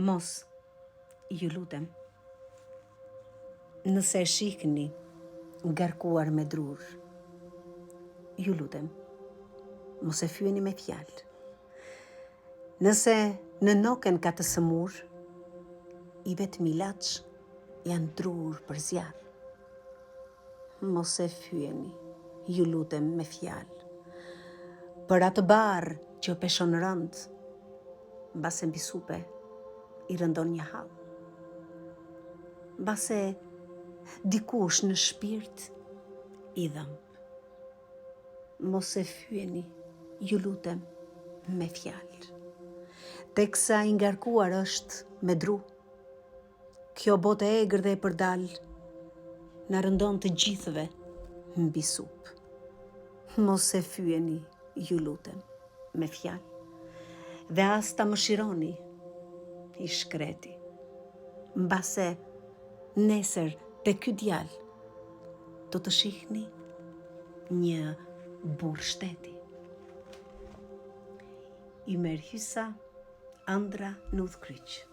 Mos, ju lutem, nëse e shihni ngarkuar me drurë, ju lutem, mos e fyeni me fjalë. Nëse në noken ka të sëmurë, i vetmi ilaç janë drurë për zjarr. Mos e fyeni, ju lutem me fjalë. Për atë barrë që peshon rëndë, mbase mbi supe i rëndon një hall. Mbase dikush në shpirt i dhëmb. Mos e fyeni, ju lutem, me fjalë. Teksa i ngarkuar është me dru, Kjo botë e egër dhe e përdalë na rëndon të gjithëve mbi sup. Mos e fyeni, ju lutem, me fjalë dhe as ta mëshironi i shkreti. Mbase nesër te ky djalë do të shihni një burrë shteti. Ymer Hysa, Ëndrra në udhëkryq.